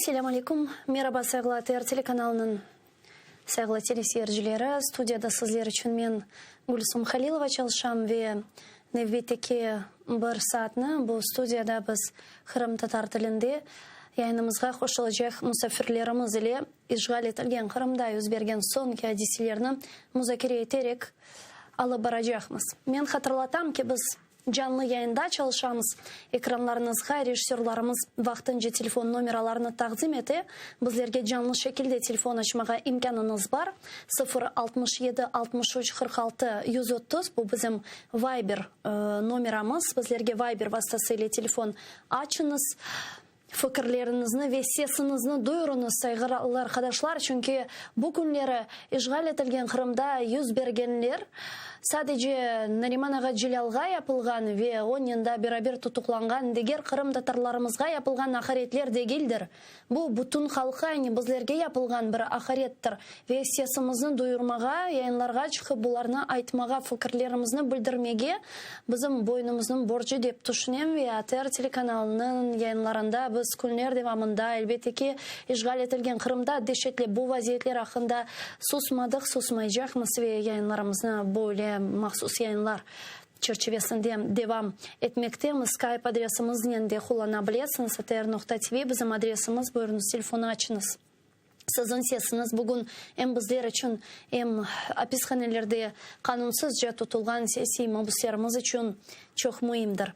Selâm aleyküm. Meraba, sayğılı ATR telekanalınıñ sayğılı teleseyircileri. Studiyada sizler içün men, Gülsum Halilova çalışam ve nevbetteki bir saatni bu studiyada biz qırımtatar tilinde yayınımızğa qoşulacaq musafirlerimiz ile işğal etilgen Qırımda yüz bergen soñki adiselerni muzakere eterek alıp baracaqmız. Men hatırlatam ki, biz Canlı yayında çalışamız. Ekranlarıñızğa rejissörlarımız vaqtınca telefon nomeralarını taqdim ete. Bizlerge canlı şekilde telefon açmağa imkânıñız bar, 0 67 63 46 130, bu bizim Viber nomeramız. Bizlerge Viber vastası ile telefon açıñız. Fikirleriñizni ve sesiñizni duyurıñız, sayğılı arqadaşlar, çünki bu künleri işğal etilgen Qırımda yüz bergenler sadece Nariman ağa Celâlğa yapılğan ve onen da beraber tutuqlanğan diger qırımtatarlarımızğa yapılğan aqaretler degildir. Bu, bütün halqqa, yani bizlerge yapılğan bir aqarettir ve sesimizni duyurmağa, yayınlarğa çıqıp bularnı aytmağa, fikirlerimizni bildirmege bizim boynumıznıñ borcu dep tüşünem ve ATR telekanalınıñ yayınlarında biz künler devamında, elbette ki, işğal etilgen Qırımda deşetli bu vaziyetler aqqında susmadıq, susmaycaqmız ve yayınlarımıznı böyle mahsus yayınlar çerçivesinde devam etmektemiz. Skype adresimiznen de qullana bilesiñiz, atr noqta tv bizim adresimiz, buyurıñız, telefonı açıñız. Siziñ sesiñiz bugün em bizler içün, em apishanelerde qanunsızca tutulğan siyasiy mabüslerimiz içün çoq müimdir.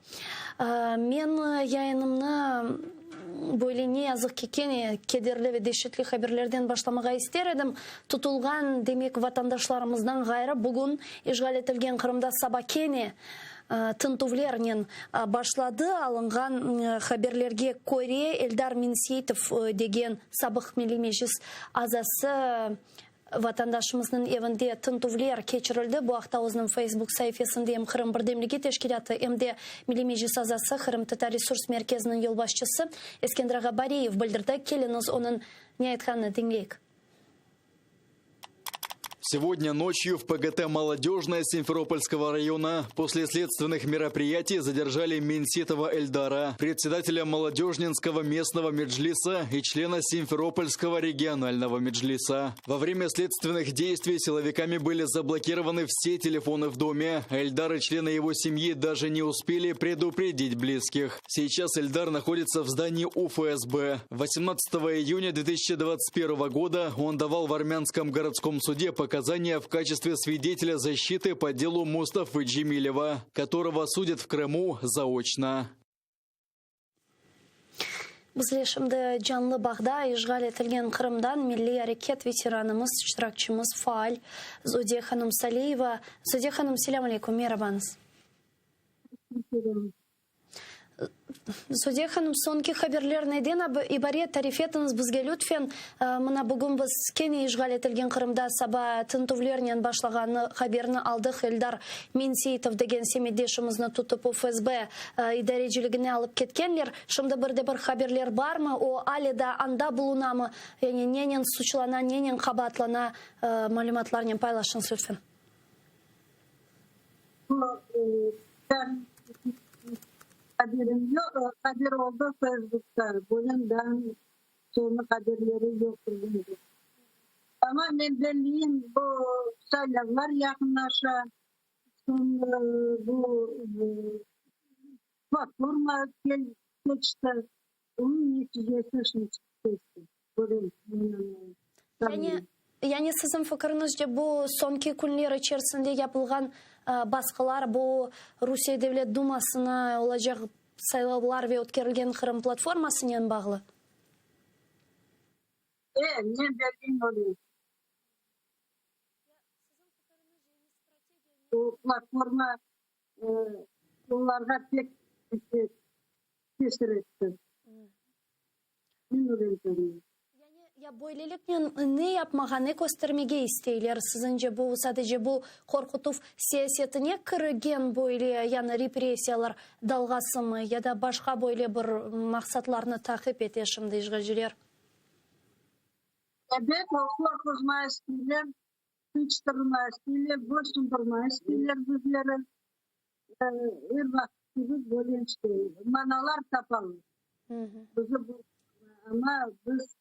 Men yayınımnı böyle, ne yazıq ki, kene kederli ve deşetli haberlerden başlamağa ister edim. Tutulğan, demek, vatandaşlarımızdan ğayrı, bugün işğal etilgen Qırımda saba kene Tintüvlernen başladı. Alınğan haberlerge köre, Eldar Minseitov degen sabıq Milliy Meclis azası vatandaşımıznıñ evinde tintüvler keçirildi. Bu aqta özüniñ Facebook saifesinde em Qırım birdemligi teşkilâtı, em de Milliy Meclis azası, Qırımtatar resurs merkeziniñ yolbaşçısı Eskender ağa Bariyev bildirdi. Keliñiz, onıñ ne aytqanını diñleyik. Сегодня ночью в ПГТ «Молодежная» Симферопольского района после следственных мероприятий задержали Минситова Эльдара, председателя Молодежнинского местного меджлиса и члена Симферопольского регионального меджлиса. Во время следственных действий силовиками были заблокированы все телефоны в доме. Эльдар и члены его семьи даже не успели предупредить близких. Сейчас Эльдар находится в здании УФСБ. 18 июня 2021 года он давал в Армянском городском суде показания в качестве свидетеля защиты по делу Мустафы Джемилева, которого судят в Крыму заочно. Bizler şimdi canlı bağda işğal etilgen Qırımdan milliy areket veteranımız, iştirakçimiz, faal Zodiye hanım Saliyeva. Zodiye hanım, selâm aleyküm, merabañız. Zodiye hanım, soñki haberler neden ibaret, tarif etiñiz bizge lütfen. Mına bugün biz kene işğal etilgen Qırımda saba tintüvlernen başlağanı haberini aldıq. Eldar Menseitov degen semetdeşimizni tutıp UFSB idareciligine alıp ketkenler. Şimdi bir de bir haberler barmı? O ale da anda bulunamı? Yani nenen suçlana, nenen qabaatlana? Malümatlarnen paylaşıñız lütfen. Haberim yoq, haber oldı Facebookta, bunıñ da soñu haberleri yoq endi. Amma men belliyim, bu saylavlar yaqınlaşa, soñ bu platforma keçti, onıñ neticesi şimdi çıqtı. Yani, yani siziñ fikiriñizce bu soñki künler içerisinde yapılğan basqılar bu Rusiye Devlet Dumasına olacaq saylavlar ve ötkerilgen Qırım platformasınen bağlı? E, men belgim öyle. Bu platforma olarğa pek tesir etti. Yani, ya böyleliknen ne yapmağa, ne köstermege isteyler, siziñce, bu sadece bu qorqutuv siyasetine kirgen böyle, yani repressiyalar dalğasımı, ya da başqa böyle bir maqsatlarnı taqip ete şimdi işğalciler? Ebet, o qorquzmağa isteyler, tınçtırmağa isteyler, boysundırmağa isteyler bizleri. Er vaqıt kibi böyle işte manalar tapalar. Bizi. Amma biz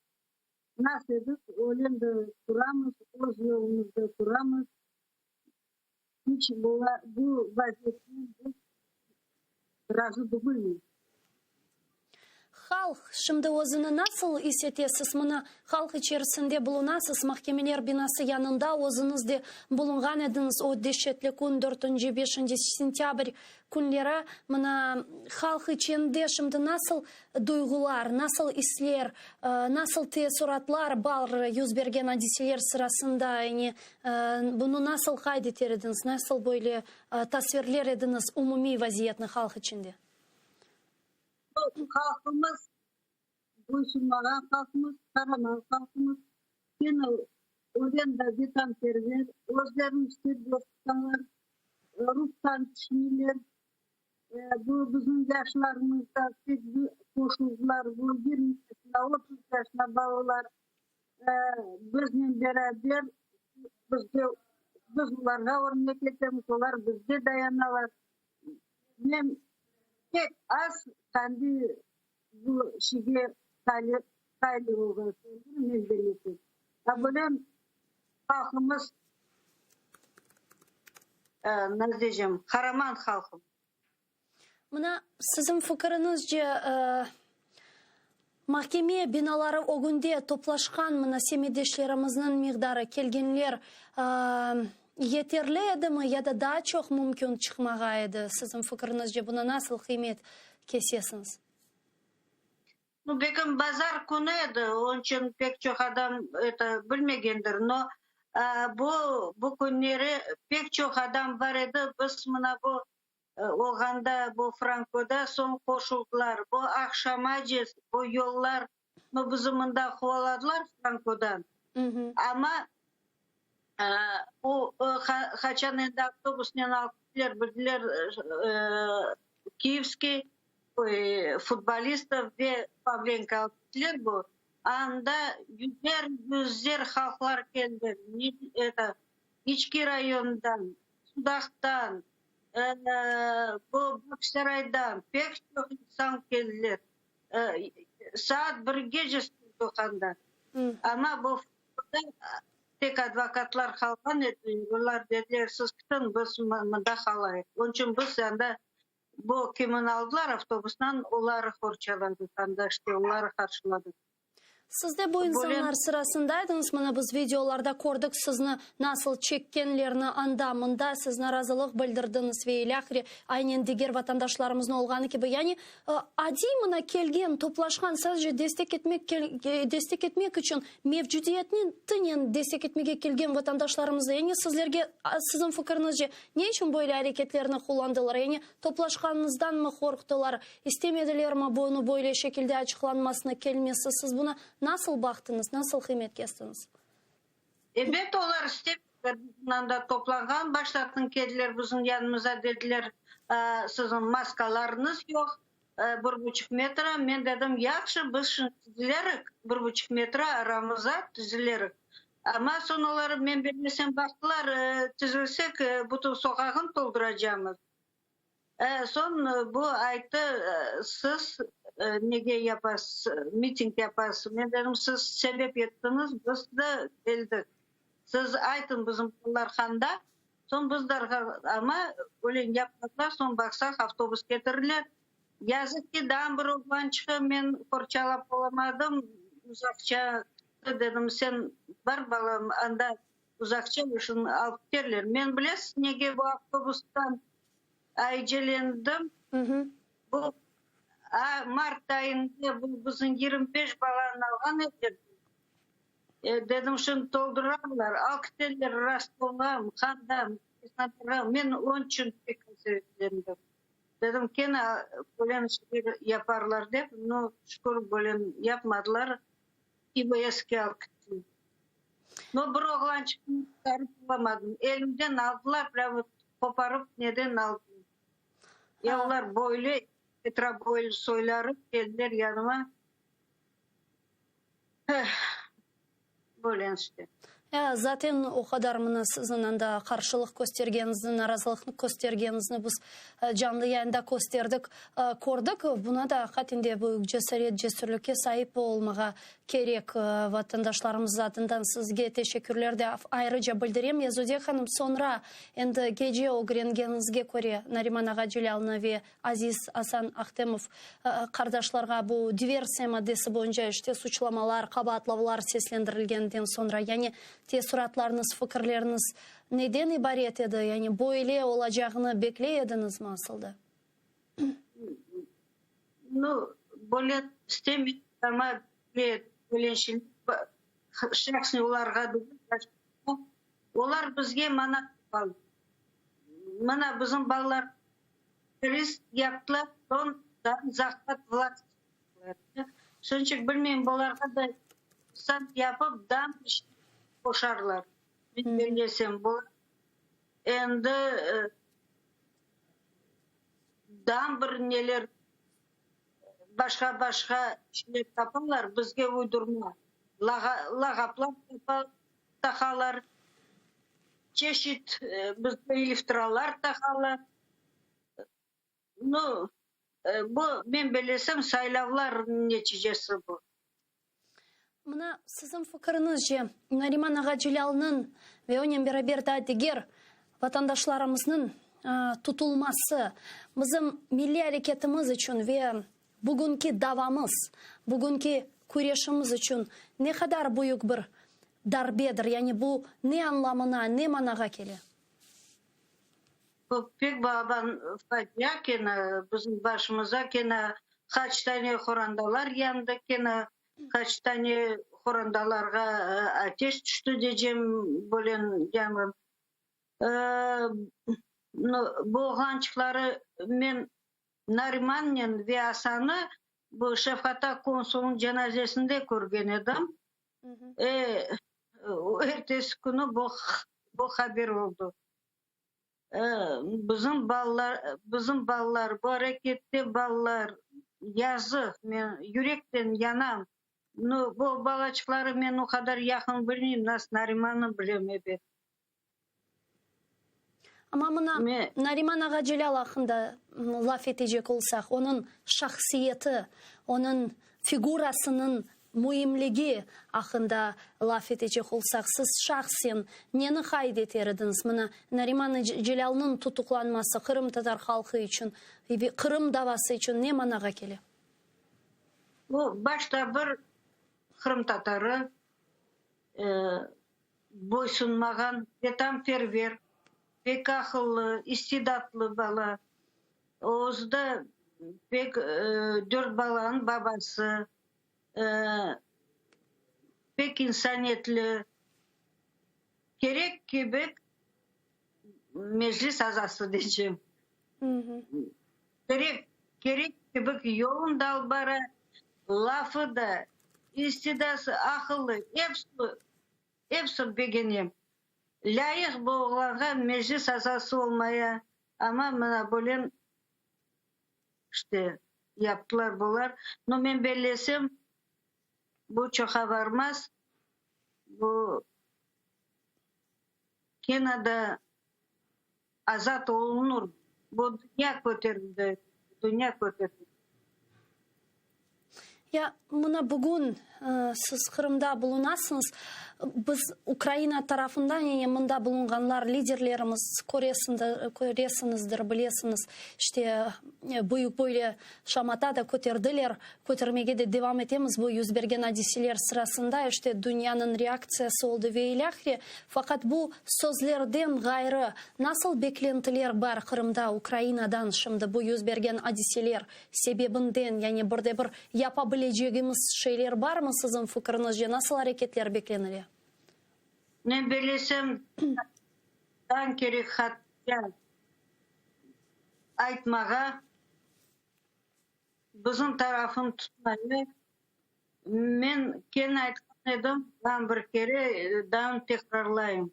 nasıl edik, öyle de turamız, öz yolumızda turamız. İç bu vaziyetten biz razı degilmiz. Halq şimdi özüni nasıl is ete? Siz mına halq içerisinde bulunasız, mahkemeler binası yanında özüñiz de bulunğan ediñiz o deşetli kün, dörtünci, beşinci sentâbr künleri. Mına halq içinde şimdi nasıl duyğular, nasıl isler, nasıl teessuratlar bar yüz bergen adiseler sırasında? Yani bunı nasıl qayd eter ediñiz, nasıl böyle tasvirler ediñiz umumiy vaziyetni halq içinde? Halqımız, boysunmağan halqımız, qaraman halqımız, kene ölen da vetanperver, özlerini serbest tutalar, ruhtan tüşmeyler. Bu bizim yaşlarımız da pek qoşuldılar, bu 20 yaşında, 30 yaşında balalar biznen beraber, bizge, biz olarğa örnek etemiz, olar bizge dayanalar. Men pek az qanday bu şige tali olğan şeyler men bilmesem. A böyle halqımız, nasıl diycem, qaraman halqımız. Mına, siziñ fikiriñizce, mahkeme binaları ögünde toplaşqan mına semetdeşlerimizniñ miqdarı, kelgenler yeterli edimi ya da daa çoq mümkün çıqmağa edi? Siziñ fikiriñizce, buna nasıl qıymet kesesiñiz? Nu, belkim bazar künü edi, onıñ içün pek çoq adam eto bilmegendir. No, bu, bu künleri pek çoq adam bar edi. Biz mına bu olğanda, bu Frankoda soñ qoşuldılar. Bu aqşamace bu yollar, nu, bizi mında quvaladılar Frankodan. Amma o qaçan endi avtobusnen alıp kettiler, bildiler, Kiyevskiy futbolistov ve Pavlenko alıp kettiler bu. Anda yüzer, yüzer halqlar keldi, eto, İçki rayondan, Sudaqtan, bu Bağçasaraydan pek çoq insan keldiler. Saat birgece sürdi anda. Amma bu tek advokatlar qalğan edi, olar dediler, siz ketiñ, biz mında qalayıq. Onıñ içün biz anda bu kimni aldılar avtobustan, oları qorçaladıq anda, işte, oları qarşıladıq. Siz de bu insanlar sırasındaydıñız, mına biz videolarda kördik sizni nasıl çekkenlerini anda, mında, siz narazılıq bildirdiñiz ve ilâhre, aynen diger vatandaşlarımıznıñ olğanı kibi. Yani, adiy mına kelgen, toplaşqan, sadece destek etmek, destek etmek içün mevcudiyetinen destek etmege kelgen vatandaşlarımıznı, yani sizlerge, siziñ fikiriñizce, ne içün böyle areketlerni qullandılar? Yani, toplaşqanıñızdanmı qorqtılar, İstemedilermi bunı böyle şekilde açıqlanmasını, kelmesi? Siz buna nasıl baqtıñız, nasıl qıymet kestiñiz? Ebet, olar istemediler. Bizim anda toplanğan baştatın keldiler bizim yanımıza, dediler, siziñ maskalarıñız yoq, bir buçuq metre. Men dedim, yahşı, biz şimdi tizilerik, bir buçuq metre aramıza tizilerik. Amma soñ olar, men bilmesem, baqtılar, tizilsek, bütün soqağını tolduracamız. Soñ bu ayttı, siz nege yapasız, miting yapasız? Men dedim, siz sebep ettiñiz, biz de keldik. Siz aytıñ bizim balalar qanda, soñ biz de amma öyle yapmadılar, soñ baqsaq avtobus ketirirler. Yazıq ki, daa bir oğlançıqı men qorçalap olamadım, uzaqça dedim, sen bar balam, anda Uzaqça ışın alıp keterler. Men bilesiz nege bu avtobustan aycelendim? Bu mart ayında bu bizim 25 balanı alğan ediler. Dedim, şimdi toldurarlar, alıp keterler Rostovğa, Qanda, Krasnodarğa. Men onıñ içün pek qasevetlendim. Dedim, kene böyle şeyler yaparlar dep. Nu, şükür, böyle yapmadılar. İBSke alıp kettiler. No, bir oğlançıqnı qurtarıp olamadım. Elimden aldılar, prâmo qoparıp neden aldılar. Ya olar boylu, metra boylu soyları keldiler yanıma. Böyle işte. Zaten o qadar mına siziñ anda qarşılıq köstergeniñizni, narazılıq köstergeniñizni biz canlı yayında kösterdik, kördik. Buna da aqiqaten de büyük cesaret, cesürlikke saip olmağa kerek. Vatandaşlarımız adından sizge teşekkürler de ayrıca bildirem. Yazudek hanım, soñra endi gece ögrengeniñizge köre Nariman ağa Celâlnı ve Aziz Asan Ahtemov qardaşlarğa bu diversiya maddesi boyunca işte suçlamalar, qabaatlavlar seslendirilgeninden soñra, yani teessuratlarıñız, fikirleriñiz neden ibaret edi? Yani böyle olacağını bekley ediñizmi asılda? Nu, böyle istemey, amma böyle şahsen olarğa degil, olar bizge mana Mına bizim balalar terrorist yaptılar, soñ zahvat vlast Şunıçün bilmeyim, bularğa da sant yapıp dam qoşarlar. Men bellesem, bular endi dam bir neler başqa-başqa şeyler taparlar, bizge uydurma lağaplar taqalar, çeşit bizge iftiralar taqalar. Nu, bu, men bellesem, saylavlar neticesi bu. Mına, siziñ fikiriñizce, Nariman ağa Celâlnıñ ve onen beraber daa diger vatandaşlarımıznıñ tutulması bizim milliy areketimiz içün ve bugünki davamız, bugünki küreşimiz içün ne qadar büyük bir darbedir? Yani bu ne añlamına, ne manağa kele? Bu pek balaban facia kene bizim başımıza kene qaç tane horandalar yandı kene qaç tane horandalarğa ateş tüştü decem bölen yanğın. Bu oğlançıqları men Narimannen ve Asanı bu Şevkat konsulnıñ cenazesinde körgen edim. Ertesi künü bu haber oldu. Bizim balalar, bizim balalar, bu arekette balalar, yazıq, men yürekten yanam. Nu, bu balaçıqları men o qadar yaqın bilmeyim, nas Narimanı bilem, ebet. Amma mına Nariman ağa Celâl aqqında laf etecek olsaq, onıñ şahsiyeti, onıñ figurasınıñ müimligi aqqında laf etecek olsaq, siz şahsen neni qayd eter ediñiz? Mına, Nariman Celâlnıñ tutuqlanması qırımtatar halqı içün ve Qırım davası içün ne manağa kele? Bu, başta bir qırımtatarı boysunmağan, vetanperver, pek aqıllı, istidatlı bala. Özü de pek dört balanıñ babası, pek insaniyetli, kerek kibi meclis azası diycem. Kerek, kerek kibi yolun da alıp bara, lafı da, istidası, aqılı, episi, episi begenem. Lâyıq bu oğlanğa meclis azası olmaya, amma mına böyle işte yaptılar bular. No, men bellesem, bu çoqa barmaz, bu kene de azat olunur. Bu dünya köterildi, dünya köterildi. Ya, mına bugün siz Qırımda bulunasıñız, biz Ukraina tarafından, yani mında bulunğanlar, liderlerimiz köresiñizdir, bilesiñiz, işte, büyük böyle şamata da köterdiler, kötermege de devam etemiz bu yüz bergen adiseler sırasında, işte, dünyanıñ reaktsiyası oldı ve ilâhre. Faqat bu sözlerden ğayrı nasıl beklentiler bar Qırımda Ukrainadan şimdi bu yüz bergen adiseler sebebinden, yani bir de bir yapa bilecegimiz şeyler barmı siziñ fikriñizce, nasıl areketler beklenile? Men bellesem, dan kerek hatta aytmağa, bizim tarafını tutmayı. Men kene aytqan edim, dan bir kere dan tekrarlayım.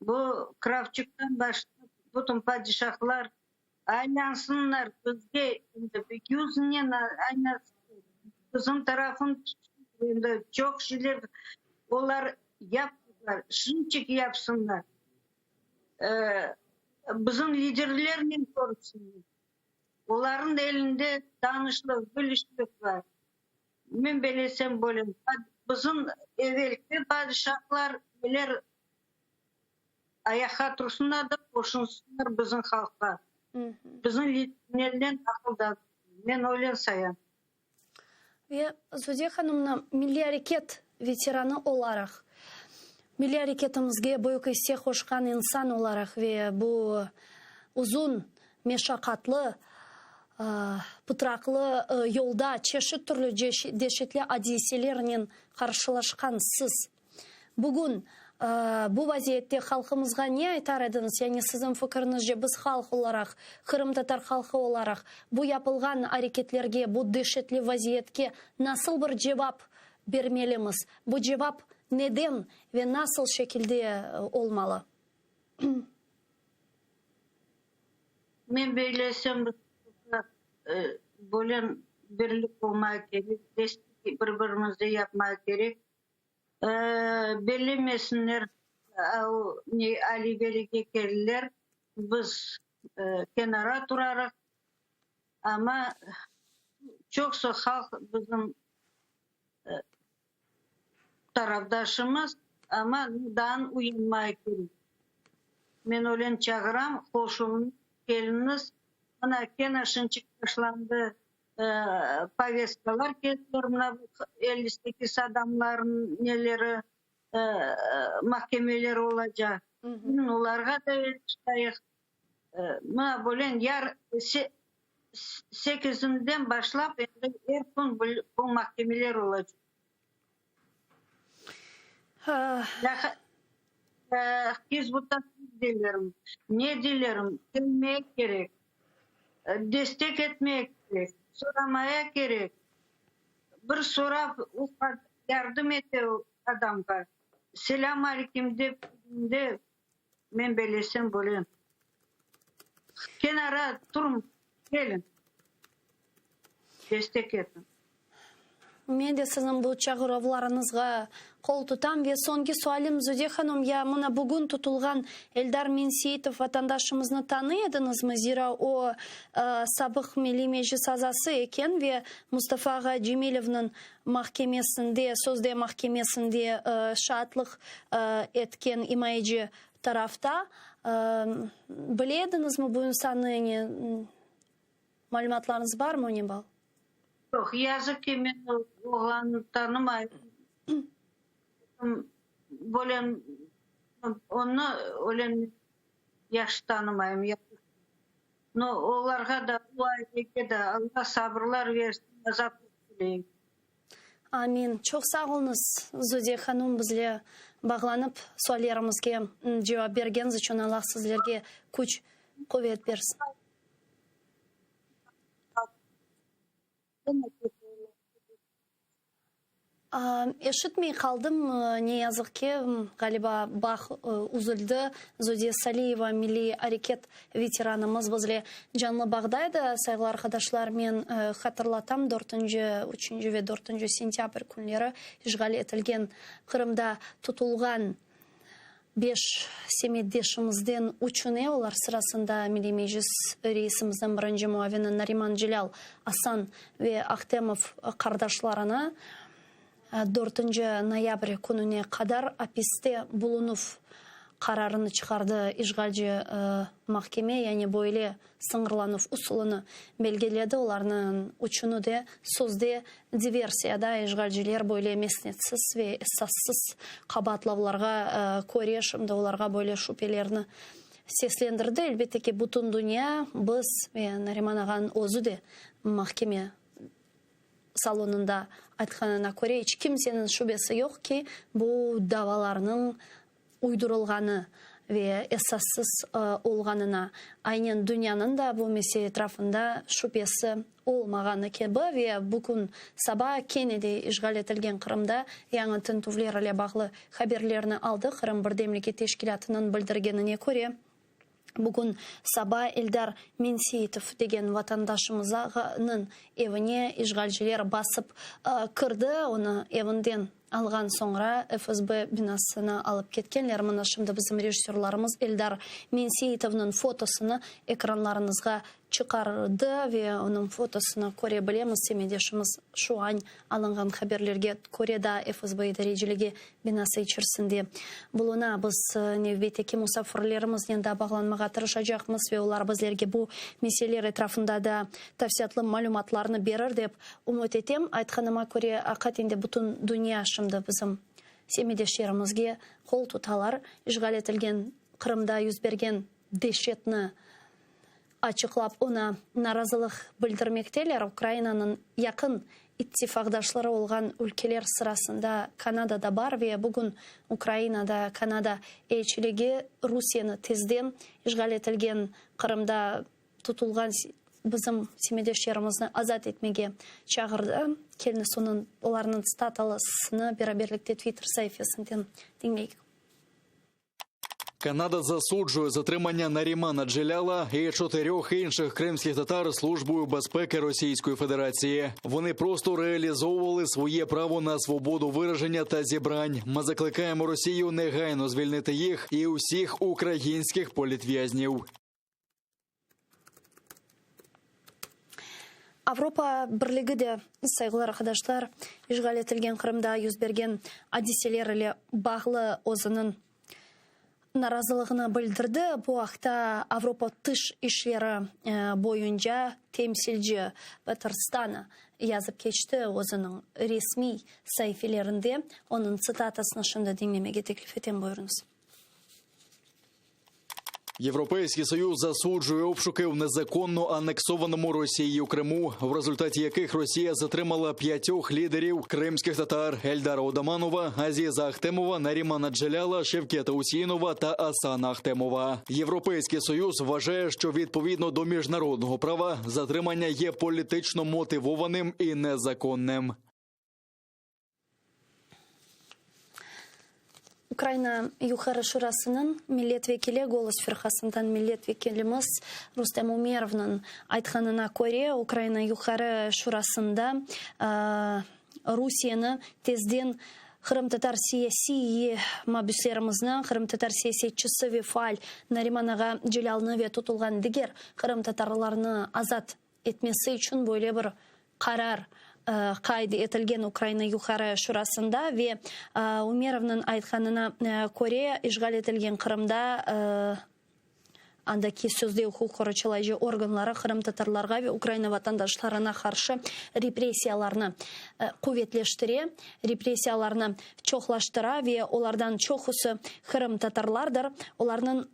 Bu Kravçuktan başlap bütün padişahlar Aylansınlar bizge endi yüznen aylansın, bizim tarafını tutsun endi çoq şeyler olar yapmadı. bar, şunçik yapsınlar. Bizim liderlernen körüşsinler. Olarnıñ elinde tanışlıq, bilişlik bar. Men belesem böyle, bizim evelki padişahlar neler ayaqqa tursınlar da, qoşulsınlar bizim halqqa. Bizim liderlerden aqıl da, men öyle sayam. Ve Zudiye hanımnı milliy areket veteranı olaraq, milliy areketimizge büyük isse qoşqan insan olaraq ve bu uzun, meşaqatlı, pıtraqlı yolda çeşit türlü deşetli adiselernen qarşılaşqan siz, Bugün bu vaziyette halqımızğa ne aytar ediñiz? Yani siziñ fikiriñizce biz halq olaraq, qırımtatar halqı olaraq bu yapılğan areketlerge, bu deşetli vaziyetke nasıl bir cevap bermelimiz? Bu cevap neden ve nasıl şekilde olmalı? Men beylesem, böyle birlik olmaq kerek, destek bir-birimize yapmaq kerek. Bellemesinler, Alibeylige keldiler, biz kenara turarıq, amma çoqsu halq bizim tarafdaşımız, amma daa uyanmay kerek. Men öyle çağıram, qoşulıñız, keliñiz, mına kene şınçıq başlandı Povestkalar keldiler, mına bu 58 adamlarnıñ neleri, mahkemeleri olacaq. Olarğa da el tutayıq. Mına böyle yar sekizinden başlap endi er kün bu mahkemeler olacaq. Hizb ut-Tahrir deylerim, ne deylerim, kelmege kerek. Destek etmek kerek, soramaya kerek. Bir sorap, o yardım ete adamğa. Selâm aleyküm dep, de men belesem böyle. Kenara turıñ, keliñ. Destek etiñ. Men de siziñ bu çağıruvlarıñızğa qol tutam. Ve soñki sualim, Zude hanım, ya mına bugün tutulğan Eldar Menseitov vatandaşımıznı tanıy ediñizmi? Zira o, sabıq Milliy Meclis azası eken ve Mustafa ağa Cemilevniñ mahkemesinde, sözde mahkemesinde şaatlıq etken imayeci tarafta. Bile ediñizmi bu insannı, yani malümatlarıñız barmı onen bağlı? Yoq, yazıq ki, men o oğlannı tanımayım. Böyle onı öyle yahşı tanımayım. No, olarğa da, o ailege de Alla sabırlar versin, azatlıq tileyim. Amin. Çoq sağ oluñız, Zudiye hanum, bizle bağlanıp, suallerimizge cevap bergeniz içün Alla sizlerge küç, quvet bersin. Eşitmey qaldım, ne yazıq ki, ğaliba bağ üzüldi. Zudiye Saliyeva, milliy areket veteranımız bizle canlı bağda edi. Sayğılı arqadaşlar, men hatırlatam, dörtünci, üçünci ve dörtünci sentâbr künleri işğal etilgen Qırımda tutulğan Beş semetdeşimizden üçüne, olar sırasında Milliy Meclis reisimizniñ birinci muavini Nariman Celâl, Asan ve Ahtemov qardaşlarını dörtünci noyabr kününe qadar apiste bulunuv qararını çıqardı işğalci mahkeme, yani böyle sıñırlanuv usulını belgiledi. Olarnıñ üçüni de sözde diversiyada işğalciler böyle mesnetsiz ve esassız qabaatlavlarğa köre şimdi olarğa böyle şübelerni seslendirdi. Elbette ki, bütün dünya, biz ve Nariman ağanıñ özü de mahkeme salonında aytqanına köre, iç kimseniñ şübesi yoq ki, bu davalarnıñ uydurılğanı ve esassız olğanına, aynen dünyanıñ da bu mesele etrafında şübesi olmağanı kibi ve bu kün saba kene de işğal etilgen Qırımda yañı tintüvler ile bağlı haberlerni aldıq. Qırım birdemligi teşkilâtınıñ bildirgenine köre, bugün saba Eldar Menseitov degen vatandaşımıznıñ evine işğalciler basıp kirdi, onı evinden. alğan soñra FSB binasına alıp ketkenler. Mına şimdi bizim rejissörlarımız Eldar Menseitovnıñ fotosını ekranlarıñızğa çıqardı ve onıñ fotosını köre bilemiz. Semetdeşimiz şu añ alınğan haberlerge köre daa FSB idareciligi binası içerisinde buluna. Biz nevbetteki musafirlerimiznen daa bağlanmağa tırışacaqmız ve olar bizlerge bu meseleler etrafında da tafsilâtlı malümatlarnı berir dep ümüt etem. Aytqanıma köre, aqiqaten de bütün dünya şimdi bizim semetdeşlerimizge qol tutalar. İşğal etilgen Qırımda yüz bergen deşetni açıqlap, oña narazılıq bildirmekteler. Ukrainanıñ yaqın ittifaqdaşları olğan ülkeler sırasında Kanada da bar ve bugün Ukrainada Kanada elçiligi Rusiyeni tezden işğal etilgen Qırımda tutulğan bizim semetdeşlerimizni azat etmege çağırdı. Keliñiz onıñ, olarnıñ tsitatalısını beraberlikte Twitter saifesinden diñleyik. Канада засуджує затримання Нарімана Джеляла і чотирьох інших кримських татар Службою безпеки Російської Федерації. Вони просто реалізовували своє право на свободу вираження та зібрань. Ми закликаємо Росію негайно звільнити їх і усіх українських політв'язнів. Avropa Birligi de, sayğılı arqadaşlar, işğal etilgen Qırımda yüz bergen adiseler ile bağlı özüniñ narazılığını bildirdi. Bu aqta Avropa tış işleri boyunca temsilci Peter Stano yazıp keçti özüniñ resmiy saifelerinde. Onıñ tsitatasını şimdi diñlemege teklif etem, buyurıñız. Європейський Союз засуджує обшуки в незаконно анексованому Росією Криму, в результаті яких Росія затримала п'ятьох лідерів кримських татар Ельдара Одаманова, Азіза Ахтемова, Нарімана Джеляла, Шевкета Усінова та Асана Ахтемова. Європейський Союз вважає, що відповідно до міжнародного права затримання є політично мотивованим і незаконним. Ukraina Yuqarı Şurasınıñ millet vekili, Golos firqasından millet vekilimiz Rustem Umerovnıñ aytqanına köre, Ukraina Yuqarı Şurasında Rusiyeni tezden qırımtatar siyasiy mabüslerimizni, qırımtatar siyasetçisi ve faal Nariman ağa Celâlnı ve tutulğan diger qırımtatarlarnı azat etmesi içün böyle bir qarar qayd etilgen Ukraina Yuqarı Şurasında ve Umerovnıñ aytqanına köre, işğal etilgen Qırımda andaki sözde uquq qorçalayıcı organları qırımtatarlarğa ve Ukraina vatandaşlarına qarşı repressiyalarnı quvetleştire, repressiyalarnı çoqlaştıra ve olardan çoqusı qırımtatarlardır. Olarnıñ,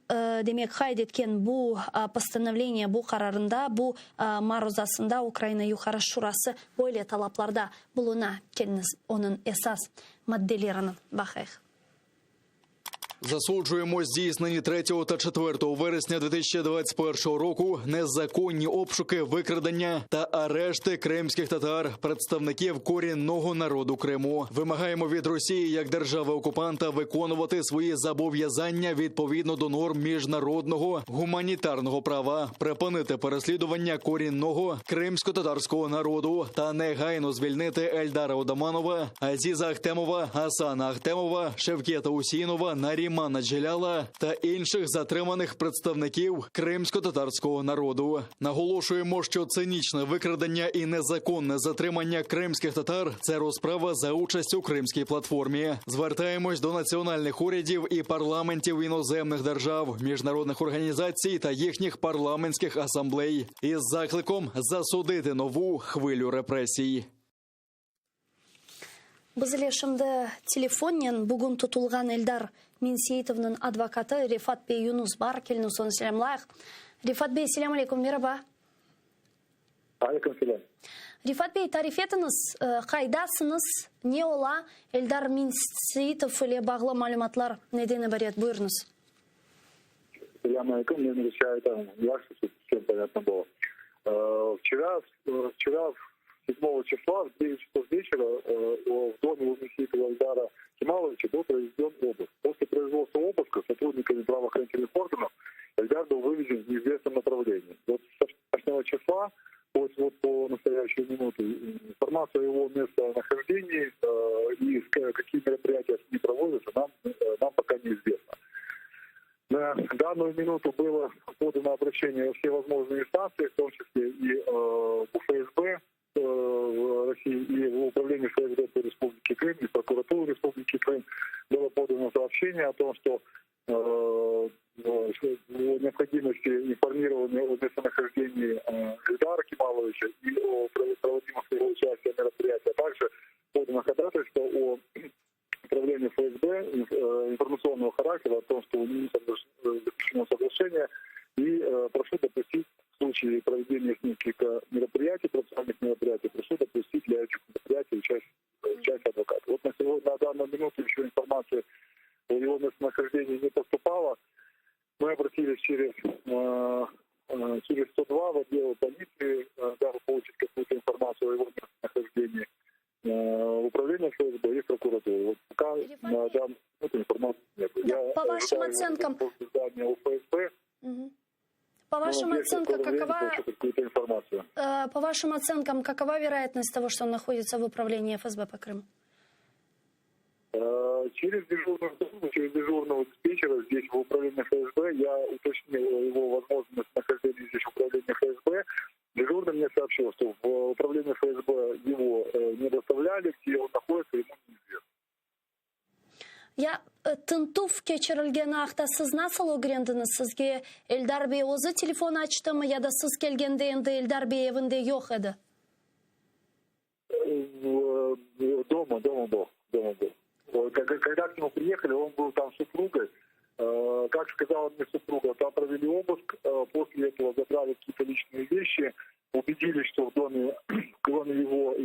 demek, qayd etken bu postanovleniye, bu qararında, bu maruzasında Ukraina Yuqarı Şurası böyle talaplarda buluna. Keliñiz, onıñ esas maddelerini baqayıq. Засуджуємо здійснені 3 та 4 вересня 2021 року незаконні обшуки, викрадення та арешти кримських татар, представників корінного народу Криму. Вимагаємо від Росії як держави-окупанта виконувати свої зобов'язання відповідно до норм міжнародного гуманітарного права, припинити переслідування корінного кримсько-татарського народу та негайно звільнити Ельдара Одаманова, Азіза Ахтемова, Асана Ахтемова, Шевкета Усінова, Нарімана Джеляла та інших затриманих представників кримсько-татарського народу. Наголошуємо, що цинічне викрадення і незаконне затримання кримських татар це розправа за участь у кримській платформі. Звертаємось до національних урядів і парламентів іноземних держав, міжнародних організацій та їхніх парламентських асамблей із закликом засудити нову хвилю репресій. Biz ile şimdi telefonnen bugün tutulğan Eldar Menseitovnıñ advokatı Refat bey Yunus bar. Keliñiz, onı selâmlayıq. Refat bey, selâm aleyküm, meraba. Aleyküm selâm. Refat bey, tarif etiñiz, qaydasıñız, ne ola, Eldar Menseitov ile bağlı malümatlar neden ibaret? Buyurıñız. Selâm aleyküm, men rusça aytam, yahşı, чтобы всем понятно было. Вчера, вчера, 7 числа, в 9 часов вечера в доме у Мансеитова Эльдара Кемаловича был произведен обыск. После производства обыска сотрудниками правоохранительных органов Эльдар был вывезен в неизвестном направлении. Вот со вчерашнего числа вот, вот по настоящую минуту информация о его местонахождении и какие мероприятия с ним проводятся, нам, нам пока неизвестно. На данную минуту было подано обращение во все возможные инстанции, в том числе и э, в ФСБ э, в России, и в Управление ФСБ по Республике Крым, и в прокуратуру Республики Крым было подано сообщение о том, что э, о необходимости информирования о местонахождении э, Эльдара Кемаловича и о проводимых его участии мероприятиях, а также подано ходатайство о управлению ФСБ э, информационного характера о том, что у них заключено соглашение, и э, прошу допустить в случае проведения с ним каких-то мероприятий, процессуальных мероприятий, прошу допустить для этих мероприятий участие, участие адвоката. Вот на, сегодня, на данную минуту еще информации о его местонахождении не поступало. Мы обратились через, э, через 102 в отдел полиции, дабы получить какую-то информацию о его местонахождении. Э, управление ФСБ и прокуратуру. Вот пока на данную минуту информации нет. Да, Я по вашим оценкам... Здания УФСБ. Угу. По вашим оценкам, какова... информацию. Э, по вашим оценкам, какова вероятность того, что он находится в управлении ФСБ по Крыму? Э, через дежурную, через дежурного диспетчера здесь в управлении ФСБ я уточнил его возможность нахождения здесь в управлении ФСБ. Дежурный мне сообщил, что в управление ФСБ его э, не доставляли, где он находится, ему неизвестно. Ya tintüv keçirilgeni aqta siz nasıl ögrendiñiz? Sizge Eldar bey özü telefon açtımı ya da siz kelgende endi Eldar bey evinde yoq edi? Дома, дома был, дома был. Когда к нему приехали, он был там с супругой. Как сказала мне супруга, там провели обыск, после этого забрали какие-то личные вещи, убедились, что в доме, кроме его и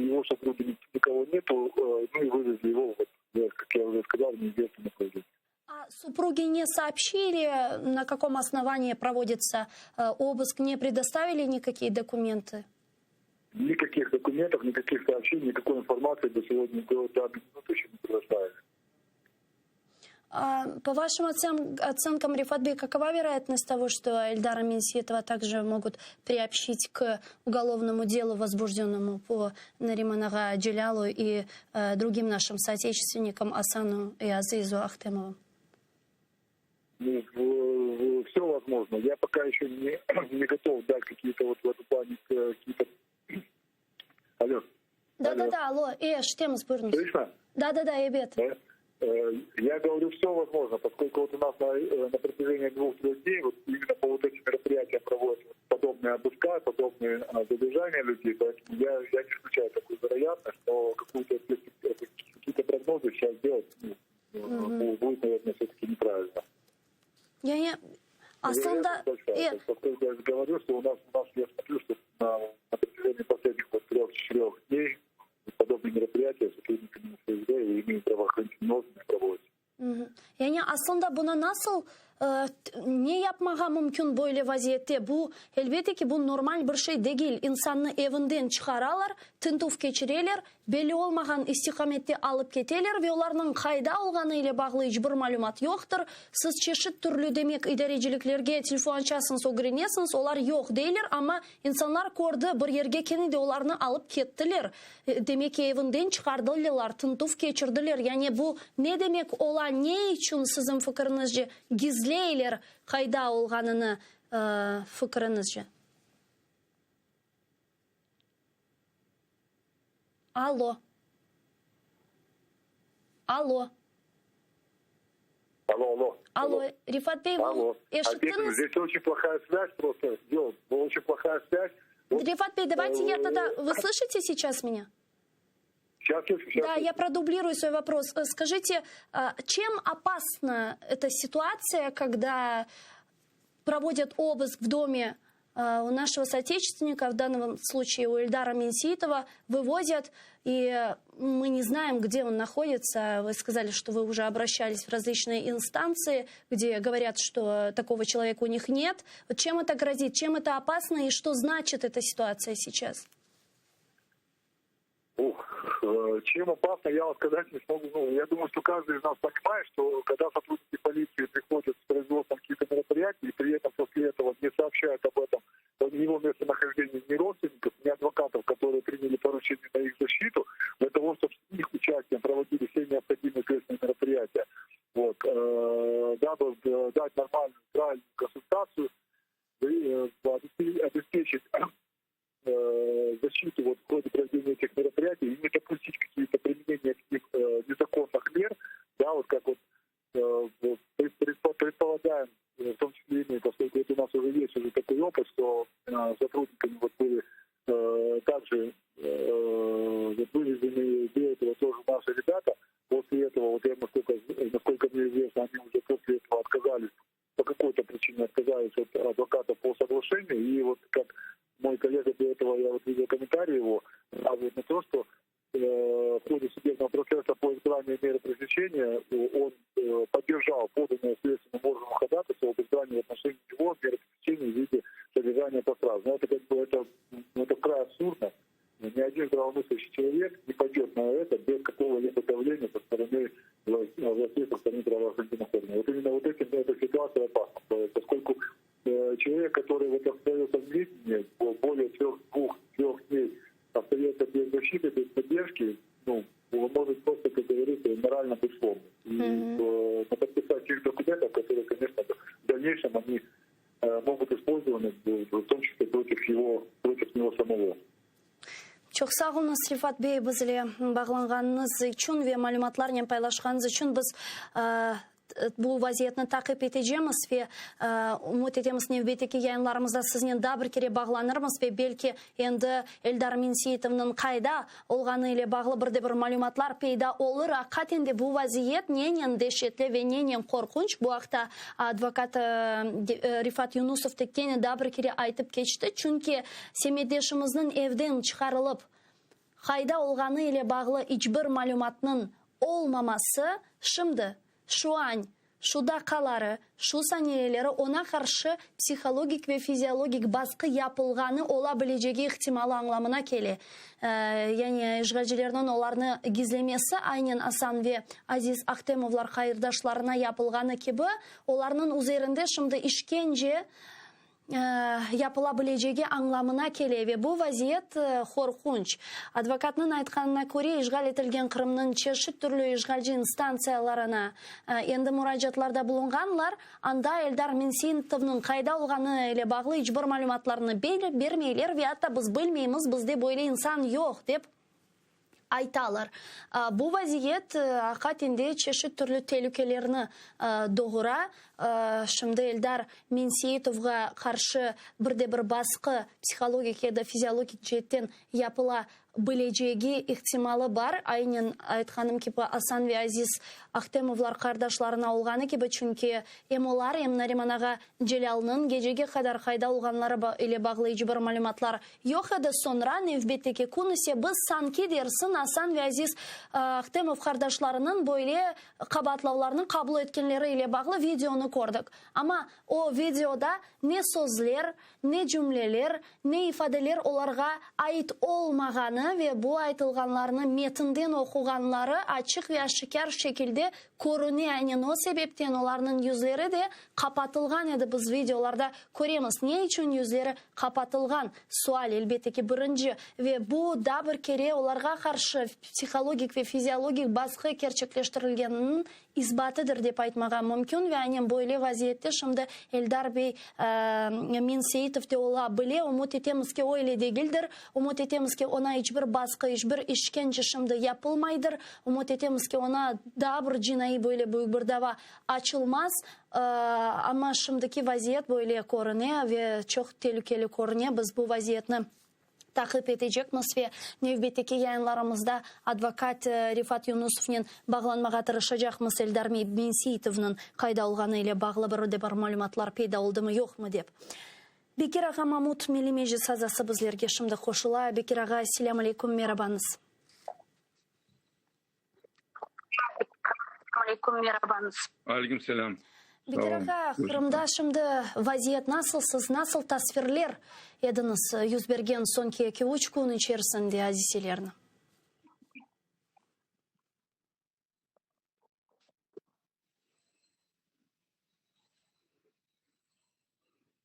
его супруги, никого нету, ну и вывезли его, вот, как я уже сказал, в неизвестном направлении. А супруги не сообщили, на каком основании проводится обыск, не предоставили никакие документы? Никаких документов, никаких сообщений, никакой информации до сегодня, до данной минуты еще не предоставили. А, по вашим оцен оценкам, Рефат бей, какова вероятность того, что Эльдара Менситова также могут приобщить к уголовному делу, возбужденному по Нариман ağa Джелялу и э, другим нашим соотечественникам Асану и Азизу Ахтемовым? Ну, все возможно. Я пока еще не, не готов дать какие-то вот в этом плане какие-то... Алло. Да-да-да, алло, eşitemiz, buyurıñız. Слышно? Да-да-да, ebet. Да? Э, я говорю, все возможно, поскольку вот у нас на, э, на протяжении двух-трех дней вот именно по вот этим мероприятиям проводятся подобные обыска, подобные а, задержания людей, поэтому я, я не исключаю такую вероятность, но какую-то, какие-то прогнозы сейчас делать ну, угу. будет, наверное, все-таки неправильно. Я не... Aslında... Большая. Поскольку я говорю, что у нас, у нас я смотрю, что на, на протяжении последних вот трех-четырех дней подобные мероприятия сотрудниками ФСБ и иными правоохранительными органами проводятся. Yani aslında bunı nasıl e, ne yapmağa mümkün böyle vaziyette? Bu elbette ki bu normal bir şey degil. İnsannı evinden çıqaralar, tintüv keçireler, belli olmağan istiqamette alıp keteler ve olarnıñ qayda olğanı ile bağlı iç bir malümat yoqtır. Siz çeşit türlü demek idareciliklerge telefon açasıñız, ögrenesiñiz, olar yoq deyler, amma insanlar kördi, bir yerge kene de olarnı alıp kettiler. E, demek ki evinden çıqardılar, tintüv keçirdiler. Yani bu ne demek ola, ne içün siziñ fikiriñizce gizleyler qayda olğanını e, fikiriñizce? Алло. Алло. Алло, алло. Алло, Рифат bey, Алло. eşittiñiz? Здесь очень плохая связь просто. Очень плохая связь. Рифат bey, давайте я тогда... Вы слышите сейчас меня? Сейчас, сейчас. Да, я продублирую свой вопрос. Э, скажите, а, чем опасна эта ситуация, когда проводят обыск в доме а, у нашего соотечественника, в данном случае у Эльдара Менсеитова, вывозят, и мы не знаем, где он находится. Вы сказали, что вы уже обращались в различные инстанции, где говорят, что такого человека у них нет. Вот чем это грозит, чем это опасно и что значит эта ситуация сейчас? Ух, э, чем опасно, я вам сказать не смогу. Ну, я думаю, что каждый из нас понимает, что когда сотрудники полиции приходят с производством каких-то мероприятий, и при этом после этого не сообщают об этом о его местонахождении ни родственников, ни адвокатов, которые приняли поручение на их защиту, для того, чтобы с их участием проводить. проводили все необходимые следственные мероприятия, вот, дабы дать нормальную, правильную консультацию, обеспечить защиту вот в ходе проведения этих мероприятий и не допустить какие-то применения каких незаконных мер, да, вот как вот предполагаем, в том числе и мы, поскольку это у нас уже есть уже такой опыт, что сотрудниками вот были также вывезены до этого тоже наши ребята. После этого, вот я насколько, насколько мне известно, они уже после этого отказались, по какой-то причине отказались от адвоката по соглашению. И вот как мой коллега до этого, я вот видел комментарий его, указывает на то, что в ходе судебного процесса по избранию меры пресечения он поддержал поданное следственным органам ходатайство об избрании в отношении него меры пресечения в виде содержания под стражей. Но это как бы это, ну, это край абсурдно. Ни один здравомыслящий человек не пойдет на это без какого-либо давления со стороны властей, со стороны правоохранительных органов. Вот именно вот этим эта ситуация опасна, поскольку человек, который вот остается в неведении более трех, двух, трех дней, остается без защиты, без поддержки, ну, он может просто, как говорится, морально быть сломлен. И mm-hmm. подписать тех документов, которые, конечно, в дальнейшем они могут использованы, в том числе против, его, против него самого. Çoq sağ oluñız, Refat bey, biz ile bağlanğanıñız içün ve malümatlarnen paylaşqanıñız içün. Biz bu vaziyetni taqip etecemiz ve ümüt etemiz, nevbetteki yayınlarımızda siznen daa bir kere bağlanırmız ve belki endi Eldar Menseitovnıñ qayda olğanı ile bağlı bir de bir malümatlar peyda olur. Aqiqaten de bu vaziyet nenen deşetli ve nenen qorqunç, bu aqta advokat Refat Yunusov da kene daa bir kere aytıp keçti, çünki semetdeşimizniñ evden çıqarılıp, qayda olğanı ile bağlı iç bir malümatnıñ olmaması şimdi, şu an, şu daqqaları, şu saniyeleri oña qarşı psihologik ve fiziologik basqı yapılğanı ola bilecegi ihtimalı añlamına kele. Yani işğalcilerniñ olarnı gizlemesi, aynen Asan ve Aziz Ahtemovlar hayırdaşlarına yapılğanı kibi, olarnıñ üzerinde şimdi işkence yapıla bilecegi añlamına kele ve bu vaziyet qorqunç. Advokatnıñ aytqanına köre, işğal etilgen Qırımnıñ çeşit türlü işğalci instantsiyalarına endi muracaatlarda bulunğanlar, anda Eldar Menseitovnıñ qayda olğanı ile bağlı iç bir malümatlarnı bermeyler ve atta biz bilmeymiz, bizde böyle insan yoq, dep aytalar. Bu vaziyet aqiqaten de çeşit türlü telükelerni doğura. Şimdi Eldar Menseitovğa qarşı bir de bir basqı psihologik ya da fiziologik ceetten yapıla bilecegi ihtimalı bar. Aynen aytqanım kibi, Asan ve Aziz Ahtemovlar qardaşlarına olğanı kibi, çünki em olar, em Nariman ağa Celâlnıñ gecege qadar qayda olğanları ile bağlı iç bir malümatlar yoq edi. Soñra, nevbetteki kün ise biz sanki dersiñ Asan ve Aziz Ahtemov qardaşlarınıñ böyle qabaatlavlarnı qabul etkenleri ile bağlı videonı kördik. Amma o videoda ne sözler, ne cümleler, ne ifadeler olarğa ait olmağanı ve bu aytılğanlarnı metinden oquğanları açıq ve aşikâr şekilde körüne. Aynen o sebepten olarnıñ yüzleri de qapatılğan edi, biz videolarda köremiz. Ne içün yüzleri qapatılğan? Sual, elbette ki, birinci. Ve bu daa bir kere olarğa qarşı psihologik ve fiziologik basqı kerçekleştirilgeniniñ isbatıdır, dep aytmağa mümkün. Ve aynen böyle vaziyette şimdi Eldar bey Menseitov de ola bile. Ümüt etemiz ki, öyle degildir. Ümüt etemiz ki, oña iç bir basqı, iç bir işkence şimdi yapılmaydır. Ümüt etemiz ki, oña daa bir cinaiy böyle büyük bir dava açılmaz. Amma şimdiki vaziyet böyle körüne ve çoq telükeli körüne. Biz bu vaziyetni taqip etecekmiz ve nevbetteki yayınlarımızda advokat Refat Yunusovnen bağlanmağa tırışacaqmız, Eldar Menseitovnıñ qayda olğanı ile bağlı bir de bir malümatlar peyda oldımı yoqmı dep. Bekir ağa Mamut, Milliy Meclis azası bizlerge şimdi qoşula. Bekir ağa, selâm aleyküm, merabañız. Aleyküm selâm. Bekir ağa, Qırımda şimdi vaziyet nasıl, siz nasıl tasvirler ediñiz yüz bergen soñki eki-üç kün içerisinde adiselerni?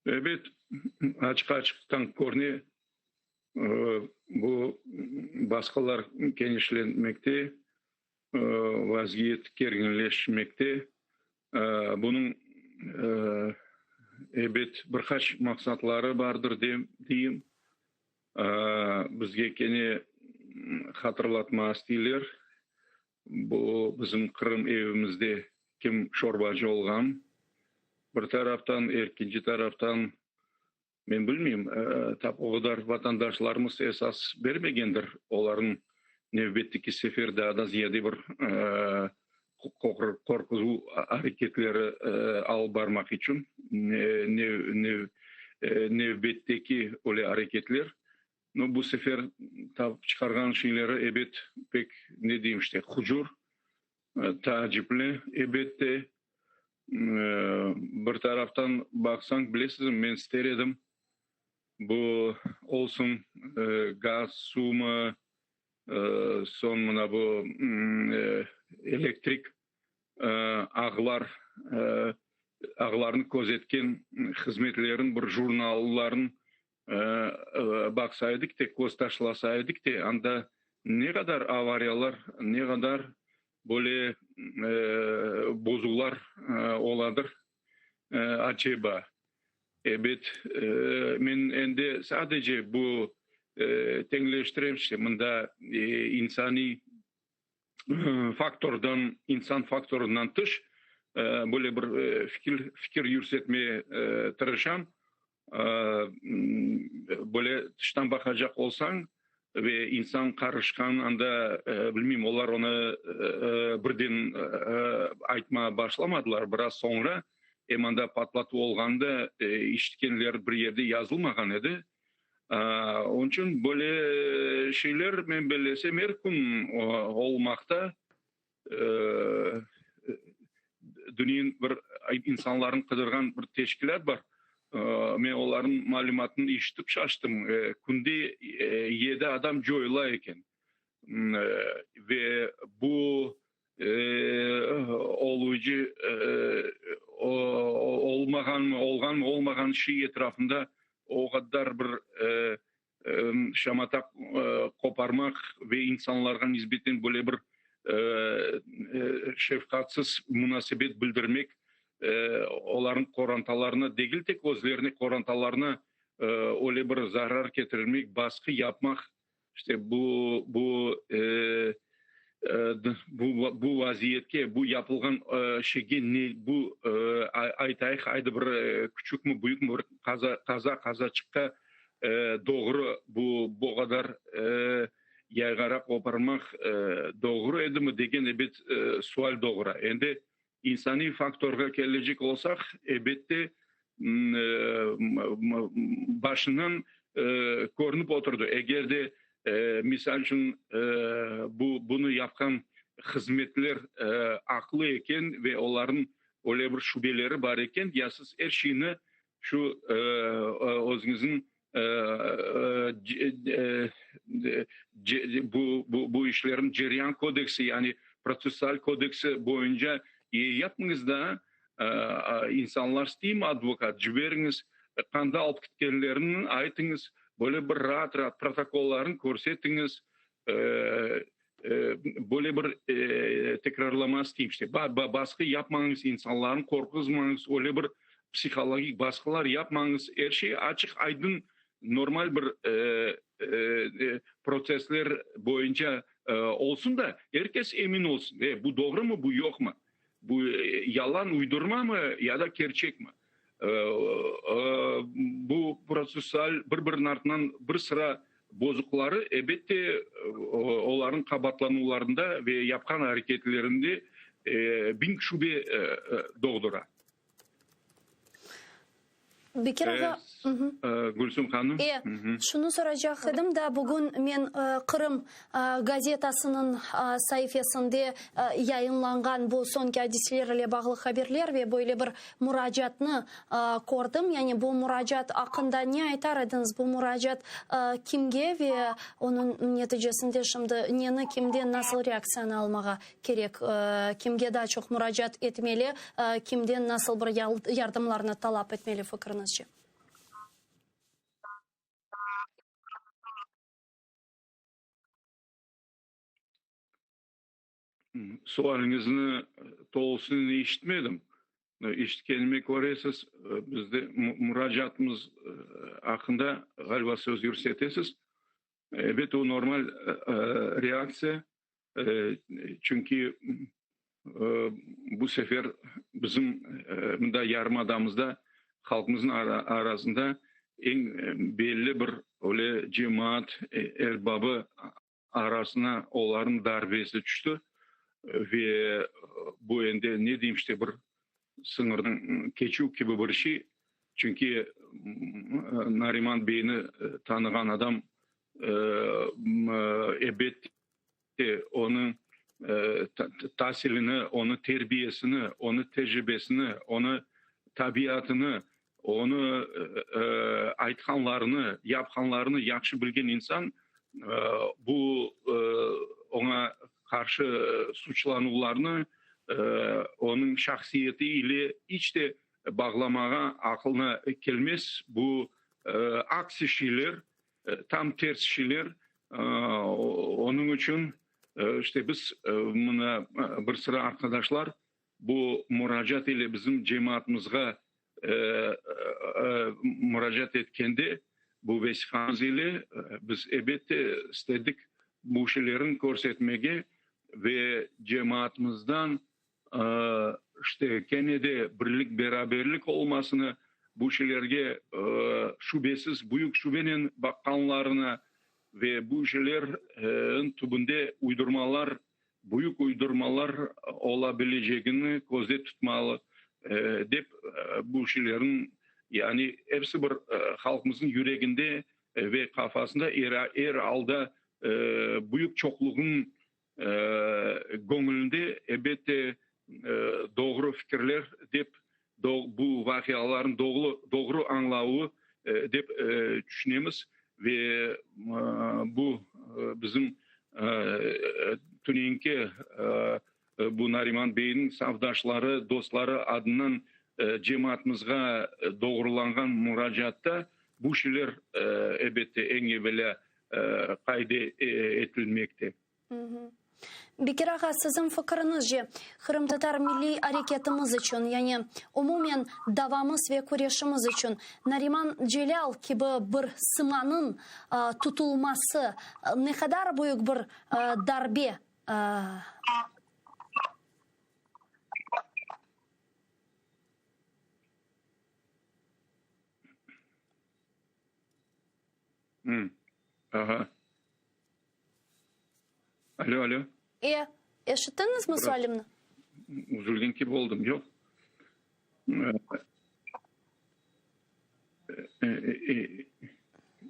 Ebet, açıq-açıqtan körüne, bu basqılar kenişlenmekte. Vaziyet kerginleşmekte. Bunıñ, ebet, bir qaç maqsatları bardır, deyim. Bizge kene hatırlatma isteyler, bu bizim Qırım evimizde kim şorbacı olğan, bir taraftan, ekinci taraftan, Men bilmeyim, tap o qadar vatandaşlarımız esas bermegendir, olarnıñ nevbetteki sefer daa da ziyade bir qorquzuv areketleri alıp barmaq içün nevbetteki öyle areketler. No, bu sefer tapıp çıqarğan şeyleri, ebet, pek, ne deyim işte, hucur, taacipli, ebette. Bir taraftan baqsañ, bilesizmi, men ister edim, bu olsun gaz, suvmı, soñ mına bu elektrik ağlar, ağlarnı közetken hızmetlerin bir jurnalların baqsa edik de, köz taşlasa edik de, anda ne qadar avariyalar, ne qadar böyle bozuvlar oladır, aceba? Ebet, men endi sadece bu teñleştirem, işte, mında insaniy faktordan, insan faktorından tış böyle bir fikir, fikir yürsetmeye tırışam. Böyle tıştan baqacaq olsañ ve insan qarışqan anda, bilmeyim, olar onı birden aytmağa başlamadılar, biraz soñra, em anda patlatuv olğanda işitkenler bir yerde yazılmağan edi. Onıñ içün böyle şeyler, men bellesem, er kün olmaqta. Dünyanıñ bir insanlarnı qıdırğan bir teşkilât bar. Men olarnıñ malümatını işitip şaştım. Künde yedi adam coyula eken. Ve bu oluyıcı olmağanmı, olğanmı, olmağan şey etrafında o qadar bir şamata qoparmaq ve insanlarğa nisbeten böyle bir şefqatsız munasebet bildirmek, olarnıñ qorantalarına degil tek özlerine, qorantalarına öyle bir zarar ketirmek, basqı yapmaq, işte bu, bu, bu, bu vaziyetke, bu yapılğan şeyge ne, bu, aytayıq, aydı bir küçükmi, büyükmi bir qaza, qaza, qazaçıqqa doğru bu, bu qadar yayğara qoparmaq doğru edimi degen, ebet, sual doğura. Endi insaniy faktorğa kelecek olsaq, ebette, başından körünip oturdı. Eger de, misal içün, bu, bunı yapqan hızmetler aqlı eken ve olarnıñ öyle bir şübeleri bar eken, ya siz er şeyni şu özüñizniñ bu, bu, bu işlerniñ ceryan kodeksi, yani protsessual kodeksi boyunca yapıñız da, insanlar isteymi advokat, ciberiñiz, qanda alıp ketkenlerini aytıñız, böyle bir raat-raat protokollarını körsetiñiz, böyle bir tekrarlamaz isteyim, işte, basqı yapmañız, insanlarnı qorquzmañız, öyle bir psihologik basqılar yapmañız, er şey açıq-aydın, normal bir protsessler boyunca olsun da, er kes emin olsun, e, bu doğrumı, bu yoqmı, bu yalan, uydurmamı ya da kerçekmi. Bu protsessual bir-biriniñ artından bir sıra bozuqları, ebette, olarnıñ qabaatlanuvlarında ve yapqan areketlerinde biñ şübe doğdura. Bekir ağa, Gülsüm hanım. E, şunı soracaq edim da, bugün men Qırım gazetasınıñ saifesinde yayınlanğan bu soñki adiseler ile bağlı haberler ve böyle bir muracaatnı kördim. Yani bu muracaat aqqında ne aytar ediñiz? Bu muracaat kimge ve onıñ neticesinde şimdi neni, kimden, nasıl reaktsiyanı almağa kerek? Kimge daa çoq muracaat etmeli, kimden nasıl bir yardımlarnı talap etmeli fikriñizce? Sualiñizni tolusınen eşitmedim. Eşitkenime köre, siz bizde muracaatımız aqqında ğaliba söz yürsetesiz. Ebet, o normal reaktsiya, çünki bu sefer bizim mında yarımadamızda halqımıznıñ arasında eñ belli bir öyle cemaat erbabı arasına olarnıñ darbesi tüşti ve bu endi ne deyim işte bir sıñırdan keçüv kibi bir şey, çünki Nariman beyni tanığan adam ebette onıñ tasilini, onıñ terbiyesini, onıñ tecribesini, onıñ tabiatını, onı aytqanlarını, yapqanlarını yahşı bilgen insan bu oña qarşı suçlanuvlarnı onıñ şahsiyeti ile iç de bağlamağa aqılına kelmez. Bu aksi şeyler, tam ters şeyler. Onıñ içün işte biz mına bir sıra arqadaşlar Bu muracaat ile bizim cemaatımızğa muracaat etkende, bu vesiqamız ile biz ebette istedik bu şeylerni körsetmege ve cemaatımızdan işte kene de birlik-beraberlik olmasını, bu şeylerge şübesiz, büyük şübenen baqqanlarını ve bu şeylerniñ tübünde uydurmalar büyük uydurmalar ola bilecegini közde tutmalı, dep bu şeylerniñ, yani episi bir halqımıznıñ yüreginde ve qafasında er alda büyük çoqluğınıñ göñlünde elbette doğru fikirler dep bu vaqialarnıñ doğru añlavı dep tüşünemiz ve bu bizim tünenki bu Nariman beyniñ safdaşları, dostları adından cemaatımızğa doğrulanğan muracaatta bu şeyler elbette eñ evelâ qayd etilmekte. Bekir ağa, siziñ fikiriñizce, qırımtatar milliy areketimiz içün, yani umumen davamız ve küreşimiz içün Nariman Celâl kibi bir sımanıñ tutulması ne qadar büyük bir darbe? Aha. Alo, alo. E, eşittiñizmi sualimni? Üzülgen kibi oldım, yoq.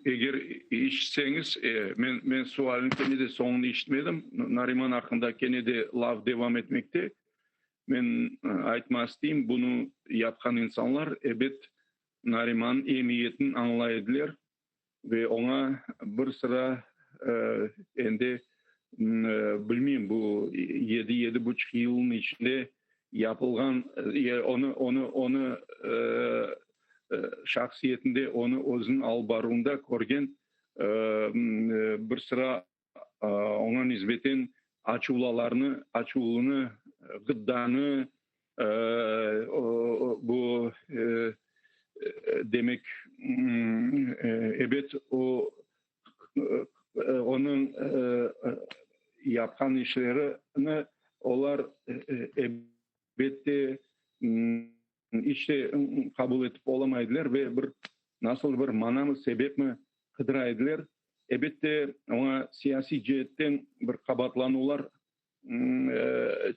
Eger eşitseñiz, men, men sualni kene de soñunu eşitmedim. Nariman aqqında kene de laf devam etmekte. Men aytmaq isteyim, bunı yapqan insanlar, ebet, Narimannıñ emiyetini añlay ediler ve oña bir sıra endi, bilmeyim, bu yedi, yedi buçuq yılnıñ içinde yapılğan, onı, onı, onı şahsiyetinde, onı özüniñ alıp baruvında körgen bir sıra oña nisbeten açuvlalarnı, açuvlını, gıddanı, bu, demek, ebet, o, onıñ yapqan işlerini olar, elbette, iç de qabul etip olamay ediler ve bir nasıldır bir manamı, sebepmi qıdıra ediler. Elbette, oña siyasiy ceetten bir qabaatlanuvlar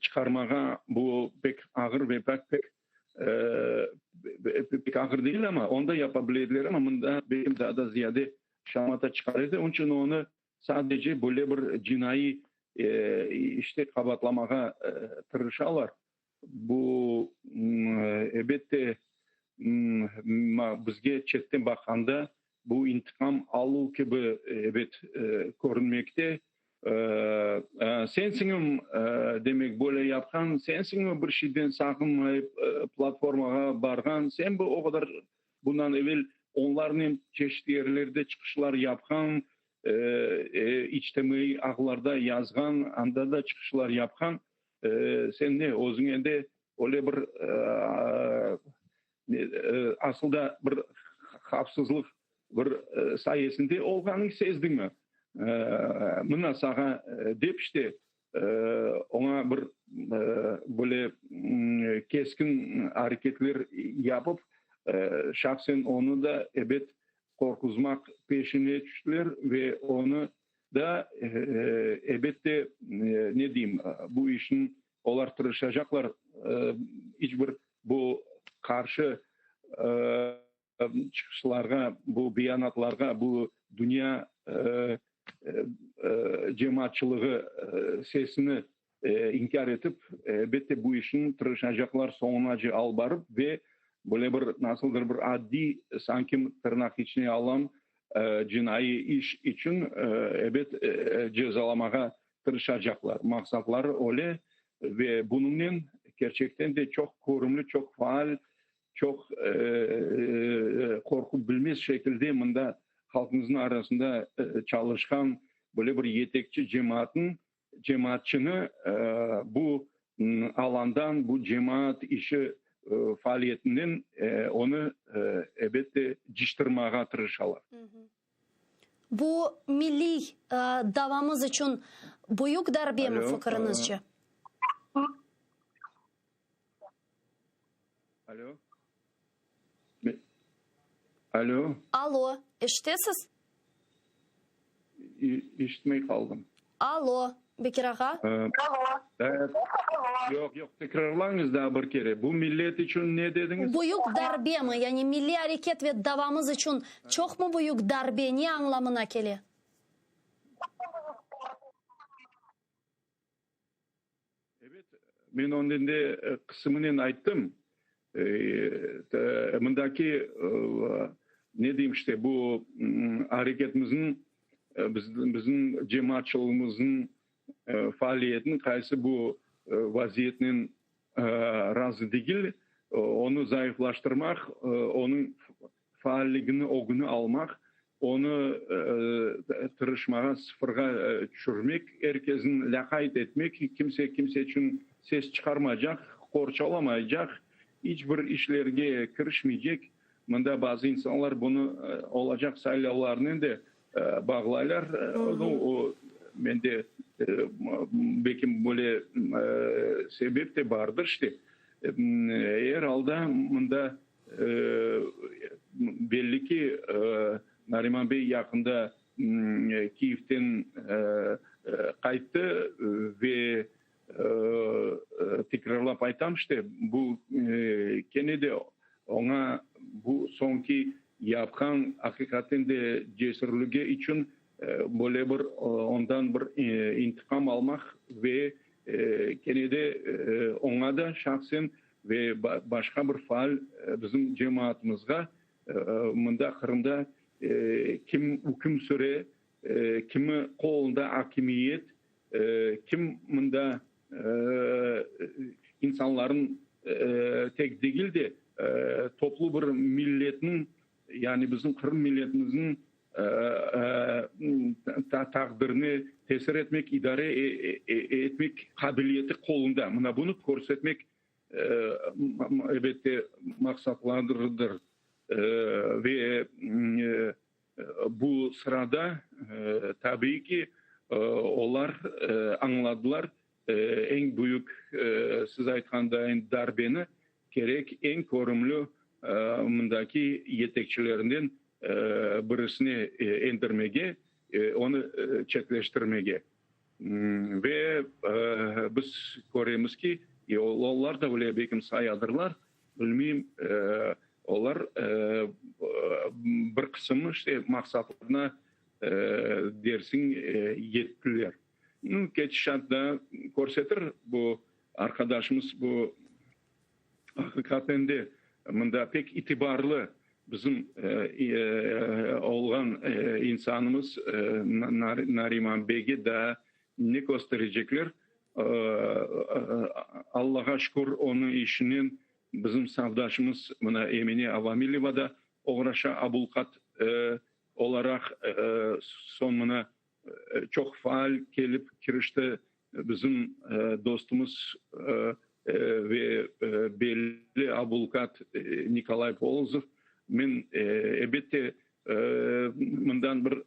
çıqarmağa bu pek ağır ve pek pek pek ağır degil, amma onı da yapa bile ediler, amma mında belki daa da ziyade şamata çıqar edi. Onıñ içün onı sadece böyle bir cinaiy işte qabaatlamağa tırışalar. Bu, elbette, bizge çetten baqqanda bu intiqam aluv kibi, ebet, körünmekte. Sensiñmi, demek, böyle yapqan, sensiñmi bir şeyden saqınmayıp platformağa barğan, sen bu o qadar bundan evel onlarnen çeşit yerlerde çıqışlar yapqan, içtimaiy ağlarda yazğan, anda da çıqışlar yapqan. Sen ne, özüñ endi öyle bir asıl da bir havfsızlıq bir sayesinde olğanıñ sezdiñmi? Mına saña dep işte oña bir böyle keskin areketler yapıp, şahsen onı da ebet qorquzmaq peşine tüştiler ve onı da ebette ne deyim, bu işniñ olar tırışacaqlar, iç bir bu qarşı çıqışlarğa, bu beyanatlarğa, bu dünya cemaatçılığı sesini inkâr etip, elbette, bu işni tırışacaqlar soñunace alıp barıp ve böyle bir nasıldır bir addiy, sanki tırnaq içine alam, cinaiy iş içün, ebet, cezalamağa tırışacaqlar. Maqsatları öyle ve bunıñnen kerçekten de çoq körümli, çoq faal, çoq qorqu bilmez şekilde mında halqımıznıñ arasında çalışqan böyle bir yetekçi cemaatnıñ, cemaatçını bu alandan, bu cemaat işi faaliyetinden onı, elbette, cıştırmağa tırışalar. Bu milliy davamız içün büyük darbemi, fikiriñizce? Alo. Alo. Alo, eşitesiz? İşitmey qaldım. Alo, Bekir ağa. Yoq, yoq, tekrarlañız daa bir kere. Bu millet içün ne dediñiz? Büyük darbemi, yani milliy areket ve davamız içün çoqmı büyük darbe, ne añlamına kele? Ebet, men onı endi qısımınen ayttım. Mındaki, ne deyim işte, bu areketimizniñ, bizim cemaatçılığımıznıñ faaliyetiniñ qaysı bu vaziyetnen razı degil, onı zayıflaştırmaq, onıñ faalligini ögüni almaq, onı tırışmağa, sıfırğa tüşürmek, er kesni lâqayt etmek, kimse kimse içün ses çıqarmaycaq, qorçalamaycaq, iç bir işlerge kirişmeycek. Mında bazı insanlar bunı olacaq saylavlarnen de bağlaylar. O, mende belki böyle sebep de bardır işte. Er alda mında Belli ki, Nariman bey yaqında Kiyevden qayttı ve tekrarlap aytam, işte, bu kene de oña bu soñki yapqan aqiqaten de cesürligi içün böyle bir ondan bir intiqam almaq ve kene de oña da şahsen Ve başqa bir faal bizim cemaatımızğa mında Qırımda kim üküm süre, kimi qolunda akimiyet, kim mında insanların tek degil de toplu bir milletniñ, yani bizim Qırım milletimizniñ taqdirine tesir etmek, idare etmek qabiliyeti qolunda. Mına bunı körsetmek Elbette, maqsatlardır ve bu sırada, tabiiy ki, olar añladılar, eñ büyük, siz aytqandayın, darbeni kerek eñ körümli mındaki yetekçilerinden birisine endirmege, onı çetleştirmege. Ve biz köremiz ki, olar da öyle belkim sayadırlar, bilmeyim, olar bir qısımı işte maqsatlarına dersiñ yettiler. Ketişat da körsetir, bu arqadaşımız bu aqiqaten de mında pek itibarlı Bizim olğan insanımız Nariman beyge daa ne kösterecekler? Allağa şükür, onıñ işinen bizim safdaşımız mına Emine Avamileva da oğraşa, abulqat olaraq soñ mına çoq faal kelip kirişti. Bizim dostumız ve belli abulkat Nikolay Polozov, men, elbette, mından bir,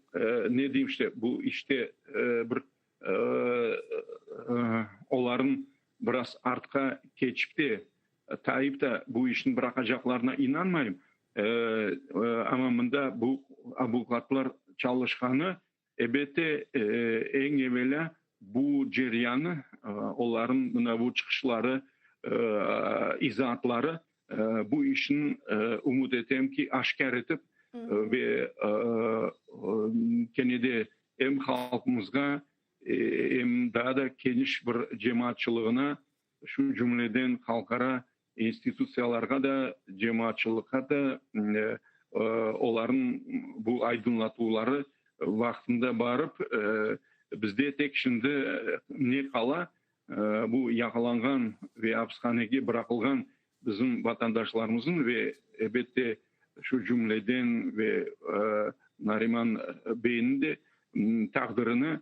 ne deyim işte, bu işte bir olarnıñ biraz artqa keçip de, tayıp da bu işni bıraqacaqlarına inanmayım, amma mında bu abulkatlar çalışqanı, Elbette, eñ evelâ bu ceryanı, olarnıñ mına bu çıqışları, izaatları bu işniñ, ümüt etem ki, aşkâr etip ve kene de em halqımızğa, em daa da keniş bir cemaatçılığına, şu cümleden halqara institutsiyalarğa da, cemaatçılıqqa da olarnıñ bu aydınlatuvları vaqtında barıp, bizde tek şimdi ne qala, bu yaqalanğan ve apishanege bıraqılğan bizim vatandaşlarımıznıñ ve, elbette, şu cümleden ve Nariman beyniñ de taqdirini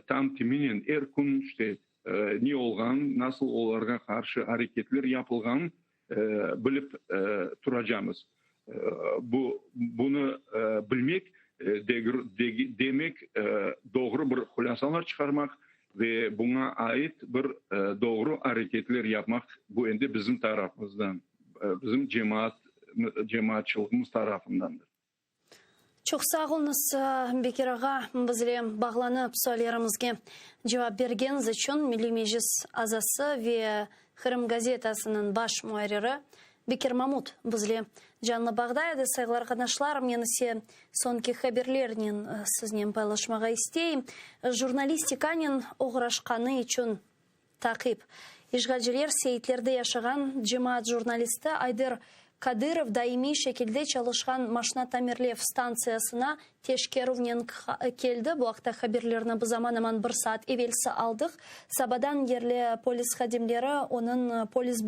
Tam timinen er kün işte ne olğanın, nasıl olarğa qarşı areketler yapılğanın bilip turacamız. Bu, bunı bilmek, demek, doğru bir hulâsalar çıqarmaq ve buña ait bir doğru areketler yapmaq, bu endi bizim tarafımızdan, bizim cemaat, cemaatçılığımız tarafındandır. Çoq sağ oluñız, Bekir ağa, bizle bağlanıp suallerimizge cevap bergeniñiz içün. Milliy Meclis azası ve Qırım gazetasınıñ baş muarriri Bekir Mamut bizle canlı bağda edi. Sayğılı arqadaşlar, men ise soñki haberlernen siznen paylaşmağa isteyim. Jurnalistikanen oğraşqanı içün Taqip. İşğalciler Seitlerde yaşağan cemaat jurnalisti Ayder Kadırov daimiy şekilde çalışqan maşna tamirlev stantsiyasına teşkerüvnen keldi. Bu aqta haberlerni biz aman-aman bir saat evelsi aldıq. Sabadan yerli polis hadimleri onıñ polis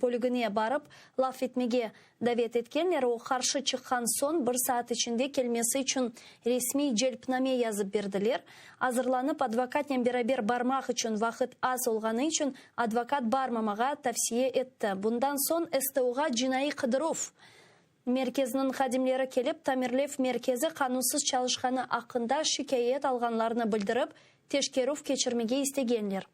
bölügine barıp, laf etmege Davet etkenler, o qarşı çıqqan soñ bir saat içinde kelmesi içün resmiy celpname yazıp berdiler. Azırlanıp advokatnen beraber barmaq içün vaqıt az olğanı içün advokat barmamağa tavsiye etti. Bundan soñ STOğa cinaiy qıdıruv merkeziniñ hadimleri kelip, tamirlev merkezi qanunsız çalışqanı aqqında şikâyet alğanlarını bildirip, teşkerüv keçirmege istegenler.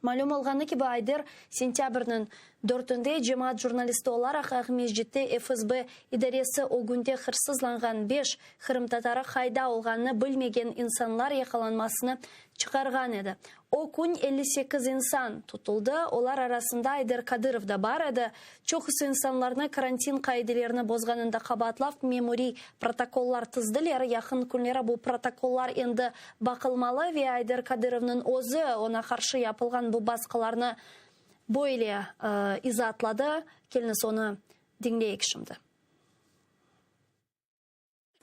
Malüm olğanı kibi, Ayder sentâbrniñ dörtünde cemaat jurnalisti olaraq Aqmescitte FSB idaresi ögünde hırsızlanğan beş qırımtatarı qayda olğanını bilmegen insanlar yaqalanmasını çıqarğan edi. O kün 58 insan tutuldı, olar arasında Ayder Kadırov da bar edi. Çoqusı insanlarnı karantin qaidelerini bozğanında qabaatlap memuriy protokollar tizdiler. Yaqın künleri bu protokollar endi baqılmalı ve Ayder Kadırovnıñ özü oña qarşı yapılğan bu basqılarnı böyle izaatladı. Keliñiz onı diñleyik şimdi.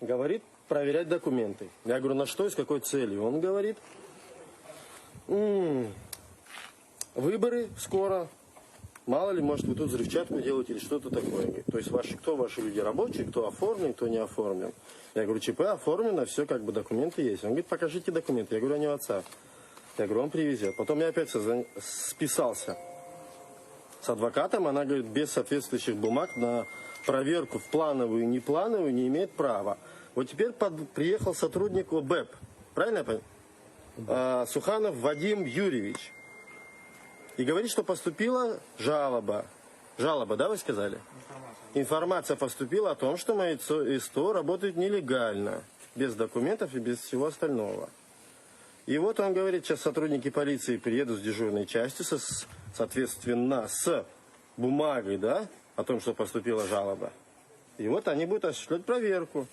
Govorit, proverять dokumenty. Ya govorю, na çto i s kakoy tselью? On govorit, vıborı skoro, malo li, может, vı tut vzrıvçatku delayte ili çto-to takoye. Govorit, to est vaşi, kto vaşi lüdi raboçiye, kto oformlen, kto ne oformlen. Ya govorю, ÇP oformleno, vse kak bı dokumenty est. On govorit, pokažite dokumenty. Ya govorю, oni u otsa. Ya govorю, on privezet. Potom ya opât spisalsâ s advokatom, ona govorit, bez sootvetstvuющих bumag na proverku v planovuyu i neplanovuyu ne imeet prava. Vot teper pod priehal sotrudnik OBEP, pravilno ya ponimayu? Suhanov Vadim Yuryeviç i govorit, çto postupila jaloba, jaloba, da, vı skazali? Informatsiya postupila o tom, çto moe STO rabotaet nelegalno, bez dokumentov i bez vsego ostalnogo. И вот он говорит, сейчас сотрудники полиции приедут с дежурной части, со, соответственно, с бумагой, да, о том, что поступила жалоба. И вот они будут осуществлять проверку.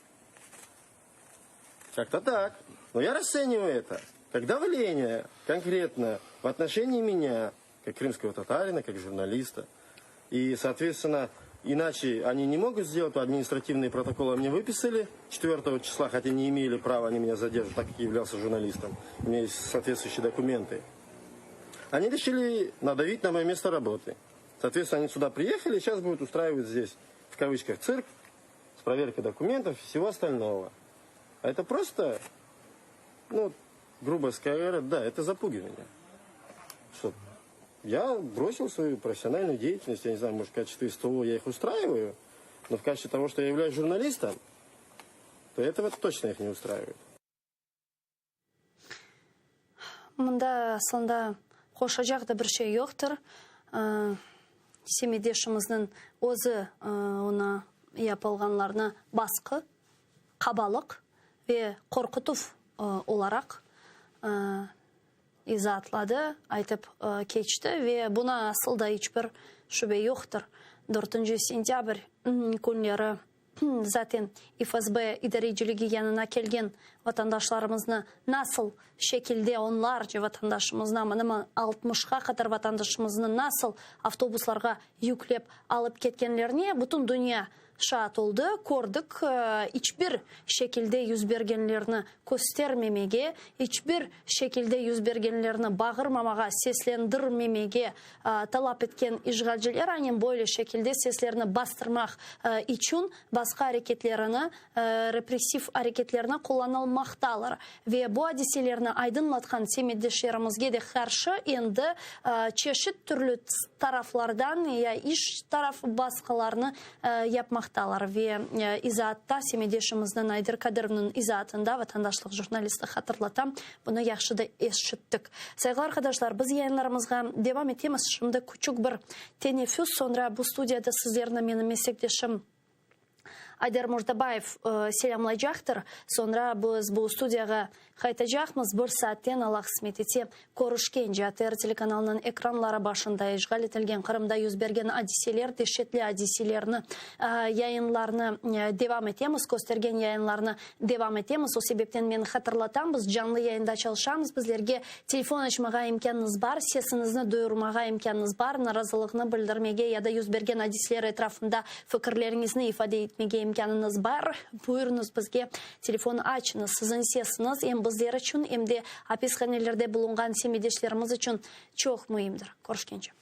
Как-то так. Но я расцениваю это как давление конкретно в отношении меня, как крымского татарина, как журналиста. И, соответственно, иначе они не могут сделать, административные протоколы мне выписали 4 числа, хотя не имели права они меня задерживать, так как я являлся журналистом. У меня есть соответствующие документы. Они решили надавить на мое место работы. Соответственно, они сюда приехали, сейчас будут устраивать здесь, в кавычках, цирк с проверкой документов и всего остального. А это просто, ну, Грубо говоря, да, это запугивание. Что я бросил свою профессиональную деятельность, я не знаю, может, в качестве СТО я их устраиваю, но в качестве того, что я являюсь журналистом, то этого точно их не устраивает. Mında aslında qoşacaq da bir şey yoqtır. Semetdeşimizniñ özü onı yapılğanlarnı basqı, qabalıq ve qorqutuv olaraq izaatladı, aytıp keçti ve buna asıl da iç bir şübe yoqtır. Dörtünci sentâbr künleri zaten FSB idareciligi yanına kelgen vatandaşlarımıznı nasıl şekilde onlarca vatandaşımıznı, aman-aman altmışqa qadar vatandaşımıznı nasıl avtobuslarğa yüklep alıp ketkenlerine bütün dünya şaat oldı, kördik, iç bir şekilde yüzbergenlerni köstermemege, iç bir şekilde yüzbergenlerni bağırmamağa, seslendirmemege talap etken işğalciler aynen böyle şekilde seslerni bastırmaq içün basqı areketlerini, repressiv areketlerini qullanılmaqtalar. Ve bu adiselerni aydınlatqan semetdeşlerimizge de qarşı endi çeşit türlü taraflardan ya iş taraf basqılarnı yapmaqtalar. Ve izaatta, semetdeşimizniñ Ayder Kadırovnıñ izaatında, vatandaşlıq jurnalisti, hatırlatam, bunı yahşı da eşittik. Sayğılı arqadaşlar, biz yayınlarımızğa devam etemiz. Şimdi küçük bir teneffüs, soñra bu studiyada sizlerni menim meslekdeşim Ayder Murtabayev selâmlaycaqtır. Soñra biz bu studiyağa qaytacaqmız. Bir saatten, Allah qısmet etse, körüşkence, ATR telekanalınıñ ekranları başında işğal etilgen Qırımda yüz bergen adiseler, deşetli adiselerni, yayınlarnı devam etemiz, köstergen yayınlarnı devam etemiz. O sebepten men hatırlatam, biz canlı yayında çalışamız, bizlerge telefon açmağa imkânıñız bar, sesiñizni duyurmağa imkânıñız bar, narazılıqnı bildirmege ya da yüz bergen adiseler etrafında fikirleriñizni ifade etmege imkânıñız bar. Buyurıñız, bizge telefon açıñız. Siziñ sesiñiz em bizler içün, em de apishanelerde bulunğan semetdeşlerimiz içün çoq müimdir. Körüşkence.